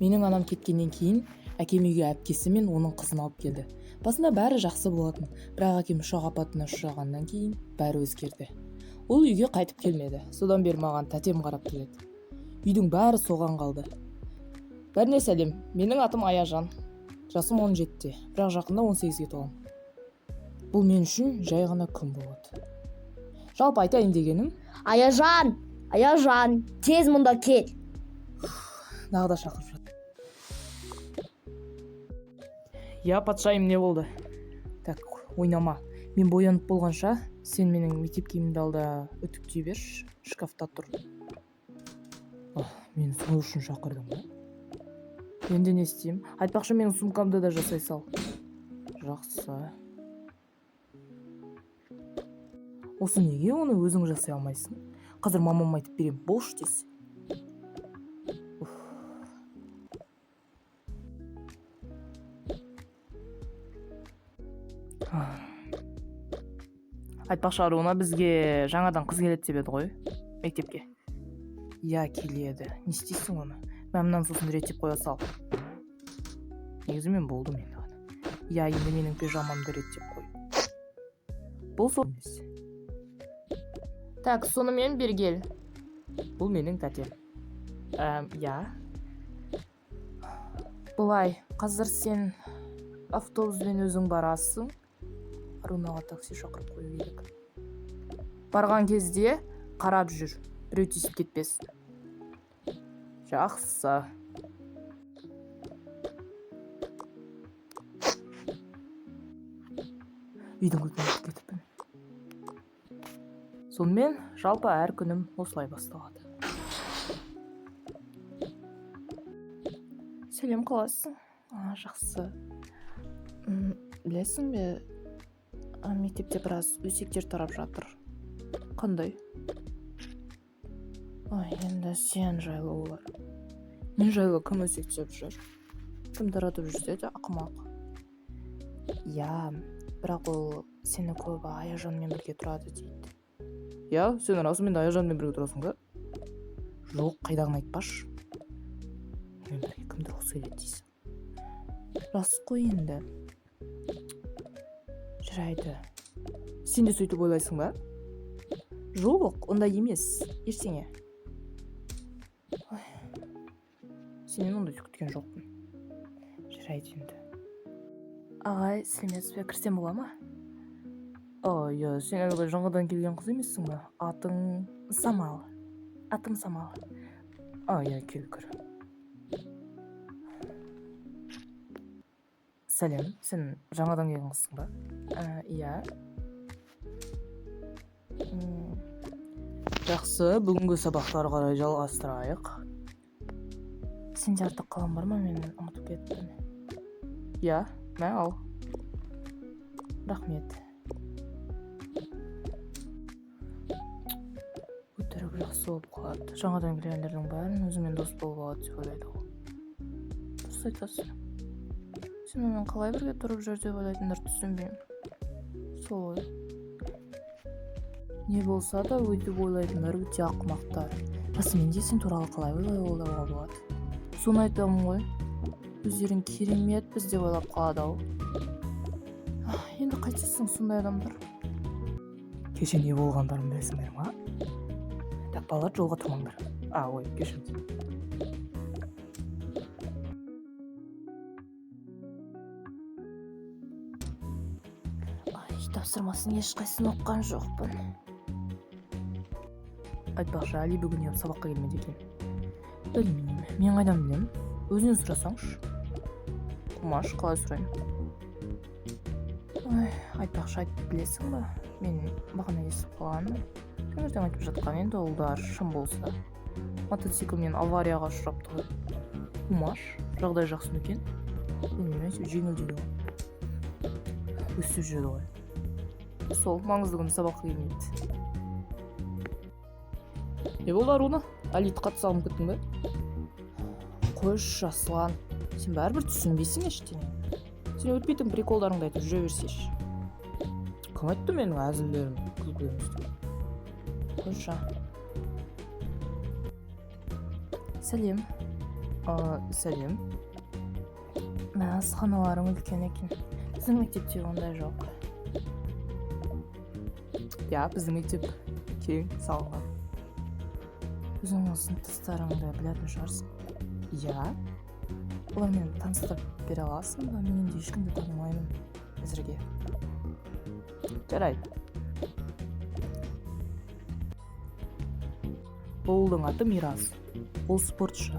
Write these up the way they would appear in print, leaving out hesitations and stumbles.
Менің анам кеткеннен кейін әкем үйге әпкесі мен оның қызын алып келді. Басында бәрі жақсы болатын, бірақ әкем ұшақ апатына ұшырағаннан кейін бәрі өзгерді. Ол үйге қайтып келмеді. Содан бері маған тәтем қарап келеді. Үйдің бәрі соған қалды. Бәріне сәлем. Менің атым Аяжан. Жасым 17-те, бірақ жақында 18-ге толамын. Бұл мен үшін жай ғана күн болады. Жалпы айтайын дегенім, Аяжан, Аяжан, тез мұнда кел. Тағы да шақырып жатыр. Я, патшайым, не болды? Так, ойнама. Мен боянып болғанша, сен менің мектеп киімімді ал да үтіктей берші, шкафта тұр. Ах, мені сол үшін шақырдың ба? Енді не істеймін? Айтпақшы, менің сумкамды да жасай сал. Жақсы. Осы неге оны өзің жасай алмайсың? Қазір мамама айтып беремін, болшы тез. Уф. Ах. Айтпақшы, Аруна, бізге жаңадан қыз келеді деп еді ғой мектепке. Иә, келеді. Не істейсің оны? Мә, мынаны сосын реттеп қоя сал. Негізі мен болдым енді ғана. Иә, енді менің пижамамды реттеп қой. Бұл сол емес. Так, сонымен бері кел. Бұл менің тәтем. Иә. Былай, қазір сен автобуспен өзің барасың. Арунаға такси шақырып қою керек. Барған кезде қарап жүр, біреу тиісіп кетпесін. Жақсы. Үйдің кілтін ұмытып кетіппін. Сонымен жалпы әр күнім осылай басталады. Сәлем, қалайсың? А, жақсы. Білесің бе, мектепте біраз өсектер тарап жатыр. Қандай? Ой, енді сен жайлы олар. Мен жайлы кім өсектеп жүр? Кім таратып жүрсе де ақымақ. Иә, бірақ ол сені көбі Аяжанмен бірге тұрады дейді. Иә, сен расымен де Аяжанмен бірге тұрасың ба? Жоқ, қайдағыны айтпашы. Мен бірге кім тұрғысы келеді дейсің? Рас қой енді. Жарайды. Сен де сөйтіп ойлайсың ба? Жоқ, ондай емес. Ештеңе. Ой. Сенен ондай күткен жоқпын. Жарайды енді. Ағай, сәлеметсіз бе? Кірсем бола ма? О, иә, сен әлгі жаңадан келген қыз емессің ба? Атың Самал. Атым Самал. А, иә, кел, кір. Сәлем, сен жаңадан келген қызсың ба? Иә. Жақсы, бүгінгі сабақты ары қарай жалғастырайық. Сенде артық қалам бар ма? Мен ұмытып кеттім. Иә, мә, ал. Рахмет. Өтірік жақсы болып қалады. Жаңадан келгендердің бәрін өзімен дос болып алады деп ойлайды ол. Дұрыс айтасың. Сен онымен қалай бірге тұрып жүр деп ойлайтындарды түсінбеймін. Сол ғой. Не болса да өйтіп ойлайтындар өте ақымақтар. Расымен де сен туралы қалай ойлауға болады? Соны айтамын ғой. Өздерін кереметпіз деп ойлап қалады ау. Ах, енді қайтесің сондай адамдар? Кеше не болғандарын білесіңдер ма? Так, балалар, жолға тұрмаңдар. А, ой, кешіріңіз. Ай, тапсырмасын ешқайсысын оқыған жоқпын. Айтпақшы, Али бүгін неғып сабаққа келмеді екен? Білмеймін. Мен қайдан білемін? Өзінен сұрасаңшы. Құмаш, қалай сұраймын? Ой, айтпақшы, айтып білесің ба? Мен бағана естіп қалғанмын. Таңертең айтып жатқан енді ұлдар шын болса. Мотоциклмен аварияға ұшырапты ғой. Құмаш, жағдай жақсы ма екен? Білмеймін, әйтеуір жеңілдеді ғой. Өсіп жүреді ғой. Сол, маңызды күні сабаққа келмейді. Не болды, Аруна? Алиді қатты сағынып кеттің бе? Қойшы, Аслан. Сен бәрібір түсінбейсің ештеңе. Сен өтпейтін приколдарыңды айтып жүре берсейші. Кім айтты менің әзілдерім күлкі емес деп? Қойшы. Сәлем. Сәлем. Мә, асханаларың үлкен екен. Біздің мектепте ондай жоқ. Иә, біздің мектеп кең салынған. Өзіңнің сыныптастарыңды білетін шығарсың. Иә. Олармен таныстырып бере аласың ба? Мен енді ешкімді танымаймын әзірге. Жарайды. Бұлдың аты Мирас. Ол спортшы.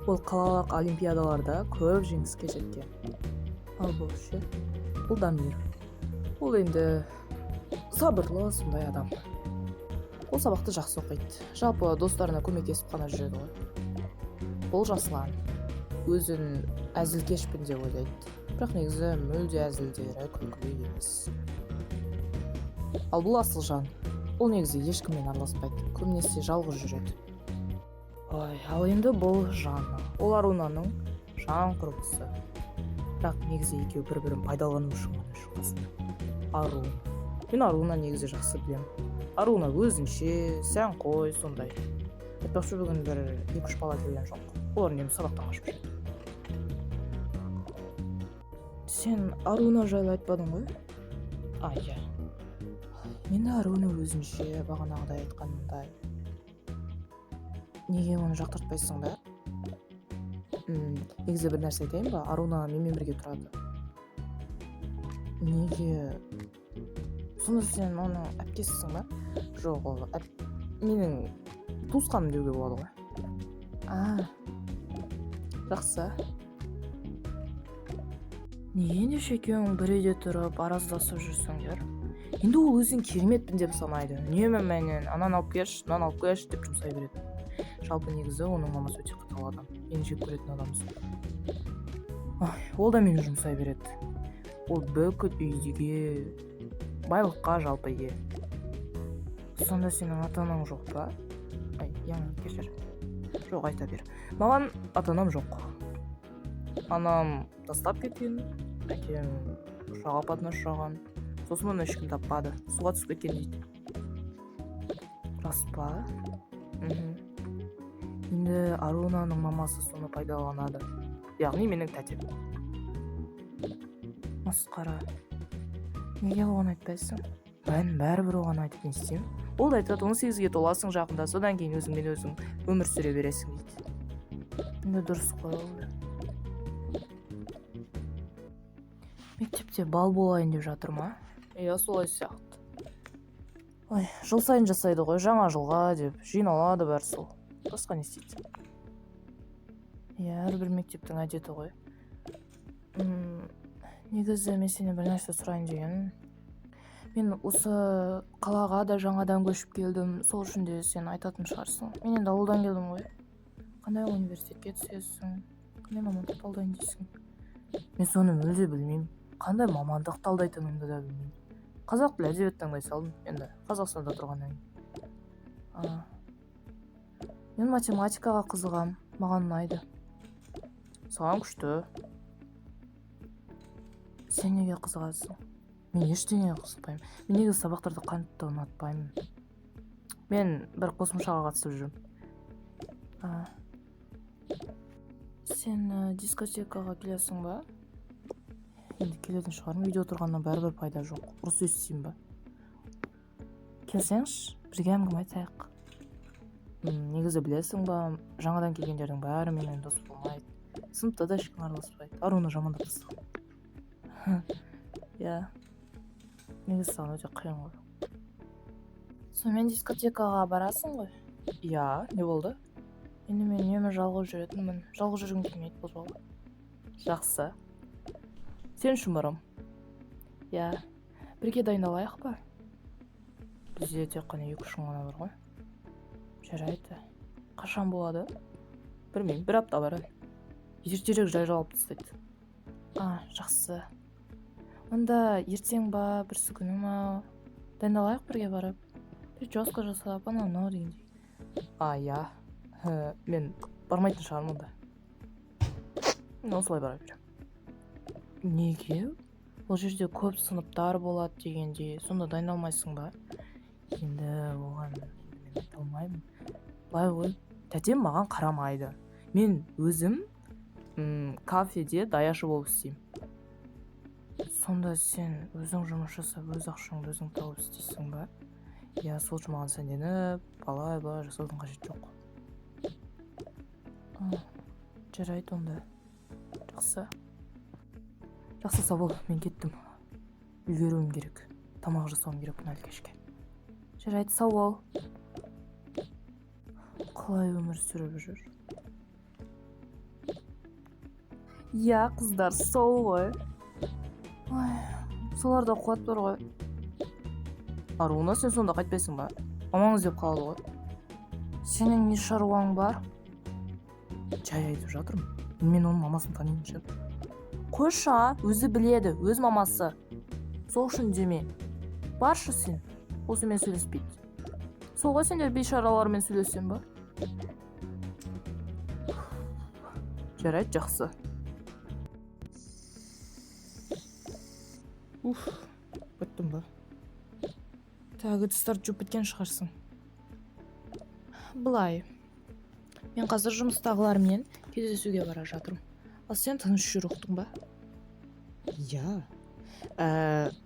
Ол қалалық олимпиадаларда көп жеңіске жеткен. Ал бұл ше? Бұл Дамир. Ол енді сабырлы сондай адам. Ол сабақты жақсы оқиды. Жалпы достарына көмектесіп қана жүреді ғой. Бұл Жаслан. Өзін әзілкешпін деп ойлайды. Бірақ негізі мүлде әзілдері күлкілі емес. Ал бұл Асылжан. Ол негізі ешкіммен араласпайды. Көбінесе жалғыз жүреді. Ой, ал енді бұл Жанна. Ол Арунаның жан құрбысы. Бірақ негізі екеуі бір-бірін пайдалану үшін ғана жүр қасында. Аруна. Мен Аруна негізі жақсы білемін. Аруна өзінше, сәнқой сондай. Айтпақшы, бүгін бір 2-3 бала келген жоқ. Олар үнемі сабақтан қашып жүреді. Сен Аруна жайлы айтпадың ғой? А, иә. Енді Аруна өзінше, бағанағыдай айтқанымдай. Неге оны жақтыртпайсың да? Негізі бір нәрсе айтайын ба? Аруна менімен бірге тұрады. Неге? Сонда сен оның әпкесісің ба? Жоқ, ол менің туысқаным деуге болады ғой. А, жақсы. Неге ендеше екеуің бір үйде тұрып араздасып жүрсіңдер? Енді ол өзін кереметпін деп санайды. Үнемі менен ананы алып келші, мынаны алып келші деп жұмсай береді. Жалпы негізі оның мамасы өте қатал адам. Мені жек көретін адам сол. Ой, ол да мені жұмсай береді. Ол бүкіл үйдегі байлыққа жалпы ие. Сонда сенің ата-анаң жоқ па? Ай, яғни кешір. Жоқ, айта бер. Маған ата-анам жоқ. Анам тастап кеткен, әкем ұшақ апатына ұшыраған. Сосын оны ешкім таппады. Суға түсіп кеткен дейді. Рас па? Енді Арунаның мамасы соны пайдаланады. Яғни менің тәтем. Масқара. Неге оған айтпайсың? Мен бәрібір оған айтып не істеймін? Ол да айтады, 18-ге толасың жақында, содан кейін өзіңмен өзің өмір сүре бересің дейді. Енді дұрыс қой ол да. Мектепте бал болайын деп жатыр ма? Иә, солай сияқты. Ой, жыл сайын жасайды ғой, жаңа жылға деп жиналады бәрі сол. Басқа не істейді? Иә, әрбір мектептің әдеті ғой. Негізі мен сенен бір нәрсе сұрайын дегенмін. Мен осы қалаға да жаңадан көшіп келдім. Сол үшін де сен айтатын шығарсың. Мен енді ауылдан келдім ғой. Қандай университетке түсесің? Қандай мамандық талдайын дейсің? Мен соны мүлде білмеймін. Қандай мамандық талдайтынымды да білмеймін. Қазақ тілі әдебиет таңдай салдым. Енді Қазақстанда тұрғаннан кейін. Мен математикаға қызығам. Маған ұнайды. Саған күшті. Сен неге қызығасың? Мен ештеңеге қызықпаймын. Мен негізі сабақтарды қатты ұнатпаймын. Мен бір қосымшаға қатысып жүрмін. Сен дискотекаға келесің ба? Енді келетін шығармын. Үйде отырғаннан бәрібір пайда жоқ. Ұрыс естисің ба? Келсеңші, бірге әңгіме айтайық. Негізі білесің ба, жаңадан келгендердің бәрі менімен дос болмайды. Сыныпта да ешкім араласпайды. Аруна жамандап тастаған. Иә. Негізі саған өте қиын ғой. Сонымен дискотекаға барасың ғой? Иә, не болды? Енді мен үнемі жалғыз жүретінмін. Жалғыз жүргім келмейді бұл жолы. Жақсы. Сен үшін барам. Иә. Бірге дайындалайық па? Бізде тек қана 2-3 күн ғана бар ғой. Жарайды. Қашан болады? Білмеймін, бір апта бар әлі. Ертерек жай жауап тастайды. А, жақсы. Онда ертең ба, бірсі күні ма, дайындалайық бірге барып. Прическа жасап, анау мынау дегендей. А, иә. Мен бармайтын шығармын онда. Мен осылай бара беремін. Неге? Ол жерде көп сыныптар болады дегендей. Сонда дайындалмайсың ба? Енді оған мен айта алмаймын. Былай ғой, Тәтем маған қарамайды. Мен өзім кафеде даяшы болып істеймін. Сонда сен өзің жұмыс жасап, өз ақшаңды өзің тауып істейсің ба? Иә, сол үшін маған сәнденіп, былай-былай жасаудың қажеті жоқ. Жарайды онда. Жақсы. Жақсы, сау бол, мен кеттім. Үлгеруім керек. Тамақ жасауым керек бұны әлі кешке. Жарайды, сау бол. Қалай өмір сүріп жүр? Иә, қыздар, сол ғой. Ой, соларда қуат бар ғой. Аруна, сен сонда қайтпайсың ба? Мамаң іздеп қалады ғой. Сенің не шаруаң бар? Жай айтып жатырмын. Мен оның мамасын танимын ше. Қойшы, а, өзі біледі, өз мамасы. Сол үшін үндеме. Баршы сен, осымен сөйлеспейді. Сол ғой сендер бейшаралармен сөйлесем ба? Жарайды, жақсы. Уф, біттім ба? Так, ыдыстарды жуып біткен шығарсың. Былай, мен қазір жұмыстағылармен кездесуге бара жатырмын. Ал сен тыныш жүр, ұқтың ба? Иә.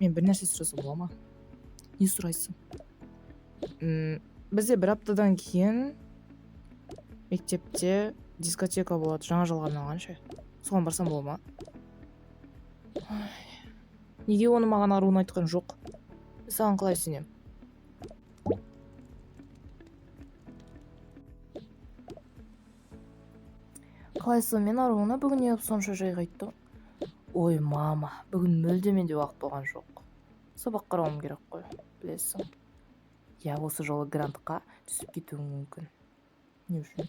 Мен бір нәрсе сұрасам бола ма? Не сұрайсың? Бізде бір аптадан кейін мектепте дискотека болады, жаңа жылға арналған ше. Соған барсам бола ма? Ай, неге оны маған Аруна айтқан жоқ? Мен саған қалай сенемін? Қалай сонымен, Аруна, бүгін неғып сонша жай қайттың? Ой, мама, бүгін мүлде менде уақыт болған жоқ. Сабақ қарауым керек қой, білесің. Иә, осы жолы грантқа түсіп кетуім мүмкін. Не үшін?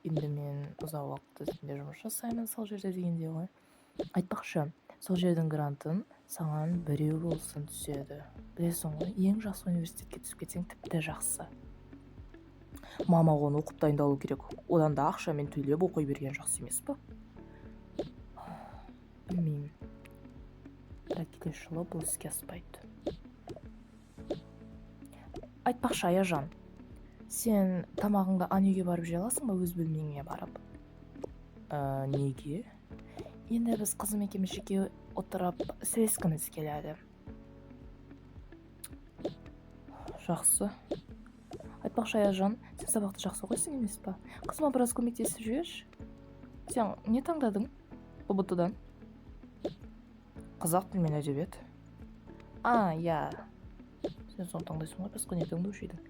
Енді мен ұзақ уақыт өзімде жұмыс жасаймын сол жерде дегендей ғой. Айтпақшы, сол жердің грантын саған біреу болсын түседі. Білесің ғой, ең жақсы университетке түсіп кетсең тіпті жақсы. Мама оны оқып дайындалу керек. Одан да ақшамен төлеп оқи берген жақсы емес па? Білмеймін. Бірақ келесі жылы бұл іске аспайды. Айтпақшы, Аяжан, сен тамағыңды ана үйге барып жей аласың ба, өз бөлмеңе барып? Неге? Енді біз қызым екеуміз жеке отырып сөйлескіміз келеді. Жақсы. Айтпақшы, Аяжан, сен сабақты жақсы оқисың емес па? Қызыма біраз көмектесіп жіберші. Сен не таңдадың ҰБТ-дан? Қазақ тілі мен әдебиет. А, иә. Сен соны таңдайсың ғой, басқа не таңдаушы едің?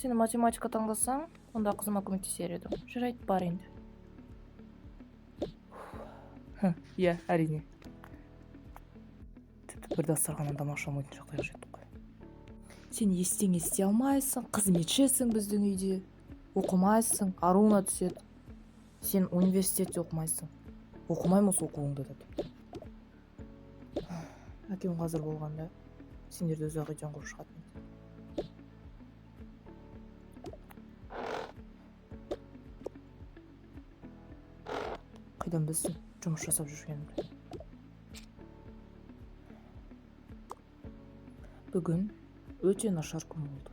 Сен математика таңдасаң, онда қызыма көмектесер едім. Жарайды, бар енді. Иә, әрине. Тіпті бір дастарханнан тамақ іше алмайтын жағдайға жеттік қой. Сен ештеңе істей алмайсың, қызметшісің біздің үйде. Оқымайсың, Аруна түседі. Сен университетте оқымайсың. Оқымаймын осы оқуыңды да тіпті. Әкем қазір болғанда сендерді ұзақ үйден қуып шығатын еді. Қайдан білсін жұмыс жасап жүргенімді. Бүгін өте нашар күн болды.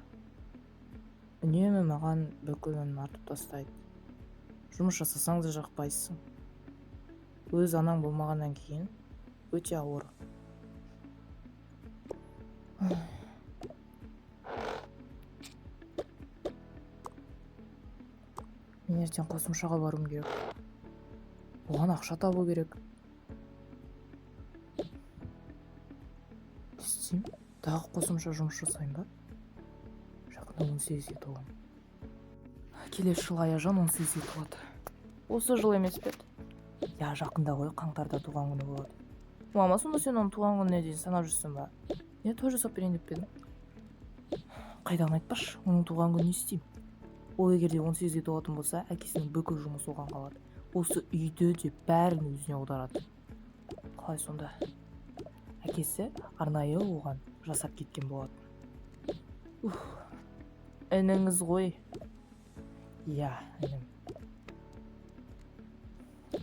Үнемі маған бүкілін артып тастайды. Жұмыс жасасаң да жақпайсың. Өз анаң болмағаннан кейін өте ауыр. Мен ертең қосымшаға баруым керек. Оған ақша табу керек. Не істеймін? Тағы қосымша жұмыс жасаймын ба? Жақында 18-ге толамын. Келесі жылы Аяжан 18-ге толады. Осы жыл емес пе еді? Иә, жақында ғой, қаңтарда туған күні болады. Мама, сонда сен оның туған күніне дейін санап жүрсің ба? Не, той жасап берейін деп пе едің? Қайдан айтпашы, оның туған күнін не істеймін? Ол егер де 18-ге толатын болса, әкесінің бүкіл жұмысы оған қалады. Осы үйді де бәрін өзіне аударады. Қалай сонда? Әкесі арнайы оған жасап кеткен болатын. Уф, ініңіз ғой. Иә, інім.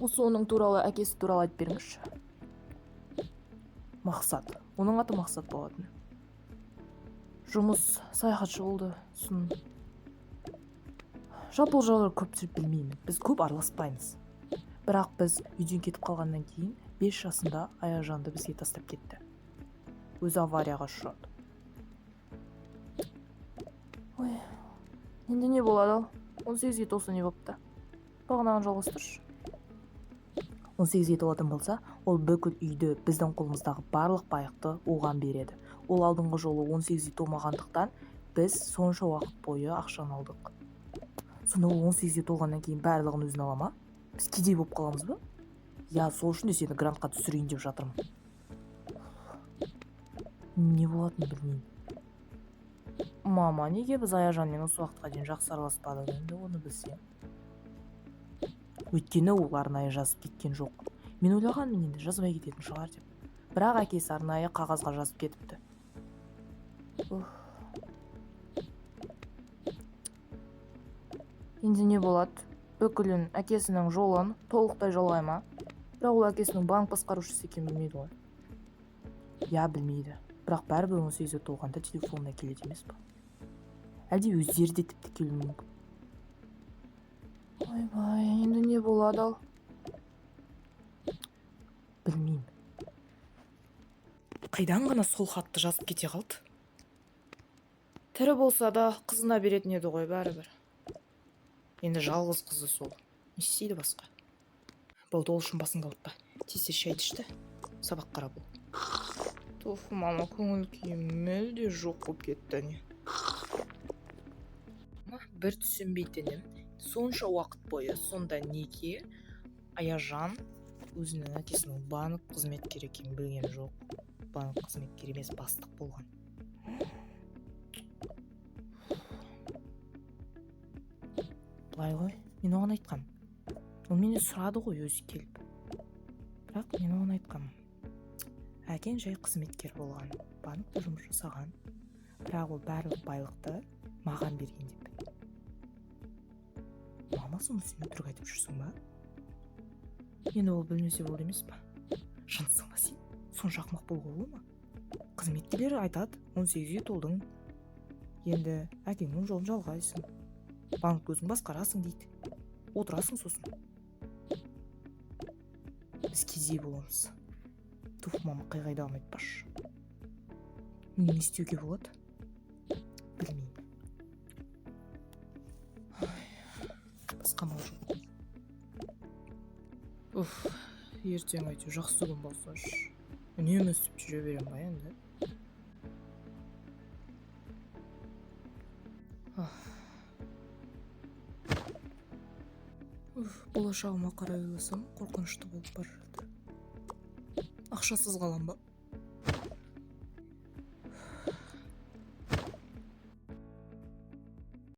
Осы оның туралы, әкесі туралы айтып беріңізші. Мақсат. Оның аты Мақсат болатын. Жұмыс, саяхатшы болды. Сосын Жалпы ол жайлы көп білмеймін. Біз көп араласпаймыз. Бірақ біз үйден кетіп қалғаннан кейін 5 жасында Аяжанды бізге тастап кетті. Өзі аварияға ұшырады. Ой, енді не болады ал? 18-ге толса не болыпты? Бағанағын жалғастыршы. 18-ге толатын болса, ол бүкіл үйді, біздің қолымыздағы барлық байлықты оған береді. Ол алдыңғы жолы 18-ге толмағандықтан біз сонша уақыт бойы ақшаны алдық. Сонда ол 18-ге толғаннан кейін барлығын өзіне ала ма? Біз кедей болып қаламыз ба? Я, сол үшін де сені грантқа түсірейін деп жатырмын. Не болатынын білмеймін. Мама, неге біз Аяжанмен осы уақытқа дейін жақсы араласпадық енді оны білсем? Өйткені ол арнайы жазып кеткен жоқ. Мен ойлағанмын енді жазбай кететін шығар деп. Бірақ әкесі арнайы қағазға жазып кетіпті. Уф. Енді не болады? Бүкілін әкесінің жолын толықтай жалғай ма? Бірақ ол әкесінің банк басқарушысы екенін білмейді ғой. Я, білмейді. Бірақ бәрібір 18-ге толғанда телефонына келеді емес па? Әлде өздері де тіпті келуі мүмкін. Ойбай, енді не болады ал? Білмеймін. Қайдан ғана сол хатты жазып кете қалды? Тірі болса да қызына беретін еді ғой бәрібір. Енді жалғыз қызы сол. Не істейді басқа? Болды, ол үшін басыңды ауыртпа. Тез-тез шайды ішті. Сабақ қара бол. Туф, мама, көңіл күйім мүлде жоқ болып кетті не. Бір түсінбейтінім, сонша уақыт бойы сонда неге Аяжан өзінің әкесінің банк қызметкері екенін білген жоқ. Банк қызметкері емес, бастық болған. Былай ғой, мен оған айтқам. Ол мені сұрады ғой өзі келіп. Бірақ мен оған айтқам. Әкең жай қызметкер болған, банкте жұмыс жасаған. Бірақ ол барлық байлықты маған берген деп. Мама, соны сен өтірік айтып жүрсің ба? Енді ол білмесе болды емес па? Жынсың ба сен? Сонша ақымақ болуға бола ма? Қызметкерлер айтады, 18-ге толдың. Енді әкеңнің жолын жалғайсың. Банк өзің басқарасың дейді. Отырасың сосын. Біз кедей боламыз. Туф, мама, қайғайдағым айтпашы. Мен не істеуге болады? Білмеймін. Басқа амал жоқ. Уф, ертең әйтеуір жақсы күн болсыншы. Үнемі өстіп жүре беремін ба енді? Уф, болашағыма қарай ойласам, қорқынышты болып бара жатыр. Ақшасыз қалам ба?